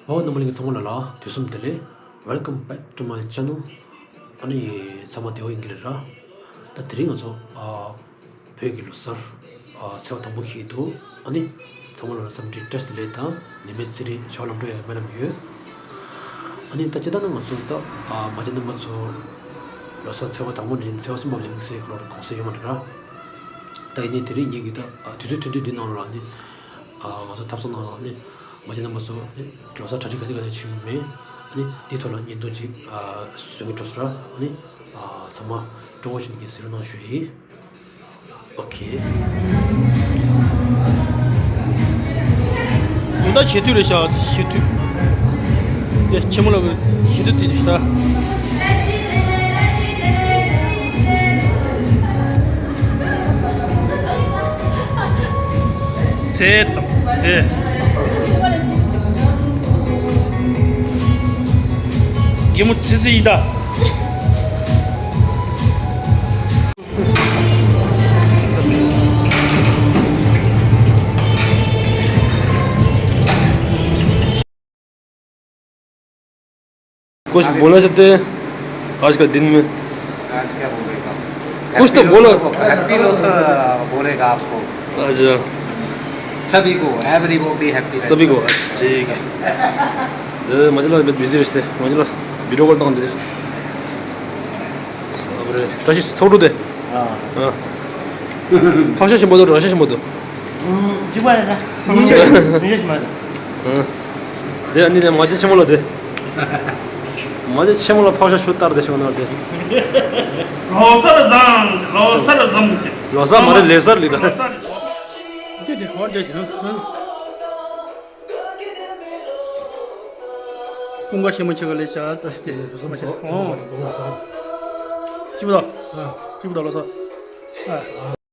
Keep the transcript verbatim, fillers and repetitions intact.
ཨོ་རྣམ་པ་ལྷན་རྒྱས་ཚང་མ་ལ་ལ་དུས་གསུམ་བདེ་ལེགས། Welcome back to my channel. ཨ་ནི་ཚང་མ་བདེ་པོ་ཡིན་གྱི་རེད་ར། ད་དེ་རིང་ང་ཚོ་ཨ་བོད་ཀྱི་ལོ་གསར་ཨ་ཚེས་པ་དང་པོ་འཁེལ་འདུག་ཨ་ནི་ཚང་མ་ལ་ལ་འཚམས་འདྲི་བཀྲ་ཤིས་བདེ་ལེགས་དང་ནད་མེད་ཚེ་རིང་བྱ་བ་ལམ་འགྲོ་ཡག་སྨོན་ལམ་ཡོད། ཨ་ནི་ད་སྤྱིར་བཏང་ན་ང་ཚོ་ད་ཨ་མ་བྱན་རྣམ་པ་ཚོ་ལོ་གསར་ཚེས་པ་དང་པོ་ནས་ཚེས་པ་གསུམ་པ་བར་དམིགས་བསལ་གྱི་ལོ་རེ་གུང་སེང་ཡོད་མ་རེད་ར། ད་ཡིན་ནའི་དེ་རིང་ངེད་ཀྱི་ད་ཨ་དུས་ཚོད་ཐུང་ཐུང་འདི་ནང་ལ་ནི་ཨ་ང་ཚོ་ཐབ་ཚང་ནང་ལ་ནི་མ་བྱན་རྣམ་པ་ཚོ་ནི་ལོ་གསར་གྲ་སྒྲིག་ག་དེ་ག་དེ་བྱེད་ཀྱི་མེད། ཨ་ནི་འདིའི་ཐོག་ལ་བརྙན་ཐུང་ཅིག་ཨ་བཟོ་གི་འགྲོ་སོང་ར། ཨ་ནི་ཨ་ཚང་མ་སྤྲོ་བོ་བྱས་ནས་གཟིགས་རོགས་གནང་ཞུ་ཡིན། ཨོ་ཁེ། ད་བྱེད་དུས་རེད་ཤག་བྱེད་དུས། དེ་ཆེན་མོ་ལ་བྱེད་དུས་དེ་ད། ཚེ་དང་ཚེ། གད་མོ་ཚི་ཚི་ཡིན་ད། कुछ बोलना चाहते हैं आज का दिन में? आज क्या बोलेगा? कुछ तो बोलो। हैप्पी लोसर बोलेगा आपको। अच्छा। सभी को, एवरीबॉडी हैप्पी। सभी को। अच्छा, ठीक है। 네, 마지막 몇 뮤지션인데 마지막 ቪ디오 활동한대. 그래 다시 서울대. 어. 어. ཕག་ཤ་ཆེན་པོ་འདུག་ར་ཤ་ཆེན་པོ་འདུག་གཅིག་པ་རེད་ད། ཉིན་ཞག་ཉིན་ཞག་མ་རེད། ཨ། དེ་ཨ་ནི་ནས་མ་ཅི་ཆེན་མོ་ལ་དེ། མ་ཅི་ཆེན་མོ་ལ་ཕག་ཤ་ཤུ་ལྟར་དེ་ཤོག་ན་དེ། ལོ་གསར་བཟང་། ལོ་གསར་བཟང་། ལོ་གསར་མ་རེད་ལེ་གསར་ལི་ད། ལོ་གསར་རེད། དེ་དེ་ཧོ་དེ་ཞིག་ན། ཀུན་དགའ་ཤེས་མ་ཆེ་ག་ལས་བྱ་ད་སྟེ་མ་ཆེ། ཨོ། ཅི་བ་ད། ཅི་བ་ད་ལོ་གསར། ཨ།